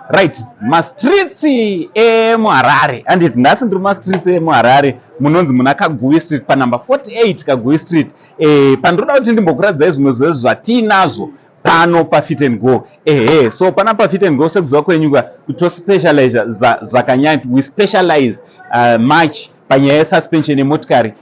Right, mastreets emuHarare, handiti? Nhasi ndiri mumastreets emuHarare, munonzi muna Kaguvi Street, panumber 48 Kaguvi Street. Pandiroda kuti ndimbokuratidzai zvimwe zvezvo zvatiinazvo pano paFit and Go. Ehe, so pana paFit and Go, sekuziva kwenyu ka, tospecialize zvakanyanya. We specialize much panyaya yesuspension yemotikari.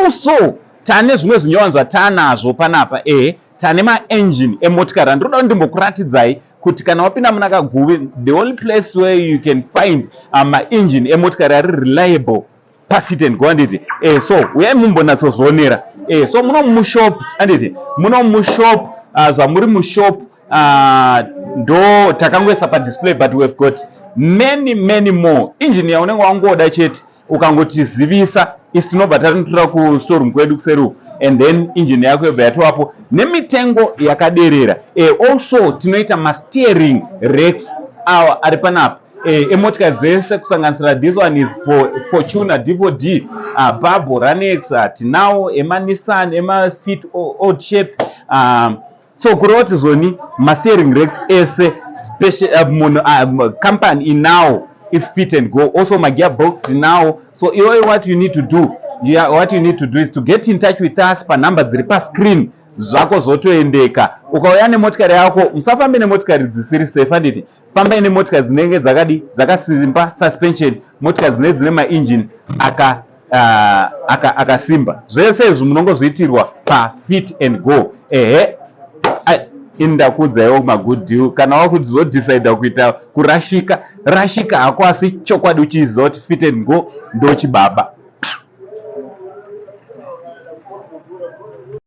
Also tane zvimwe zvinyowani zvataanazvo panapa. Ehe, tane maengine emotikari andiroda kuti ndimbokuratidzai kuti kana wapinda muna Kaguvi, the only place where you can find maengine emotikari ari reliable, paFit and Go, handiti? So uyai mumbonatsozvionera. So muno mushop, handiti? Muno mushop, zvamuri mushop, ndo takangoisa padisplay, but we've got many, many more. Engine yaunenge wangoda chete, ukangotizivisa, isi tinobva tanotora kustoreroom kwedu kuseri uku, and then engine yako yobva yatovapo nemitengo yakaderera. Also tinoita masteering racks awa ari panapa, emotikari dzese, kusanganisira this one is for Fortuner D4D, Brabo, Runx. Tinawo emaNissan, emaFit old shape. So kureva kuti zvoni masteering racks ese special, munhu, company inawo iFit and Go. Also magearbox tinawo. So iwe, what you need to do, yeah, what you need to do is to get in touch with us panhamba dziri pascreen, zvako zvotoendeka. Ukauya nemotikari yako, musafambe nemotikari dzisiri safe, handiti? Fambai nemotikari dzinenge dzakadi dzakasimba suspension, motikari dzinenge dzine maengine akasimba. Zvese izvi munongozviitirwa paFit and Go. Ehe, ini ndakuudzaiwo magood deal. Kana wakuzodecida kuita kurashika, rashika hako, asi chokwadi uchiziva kuti Fit and Go ndo chibaba.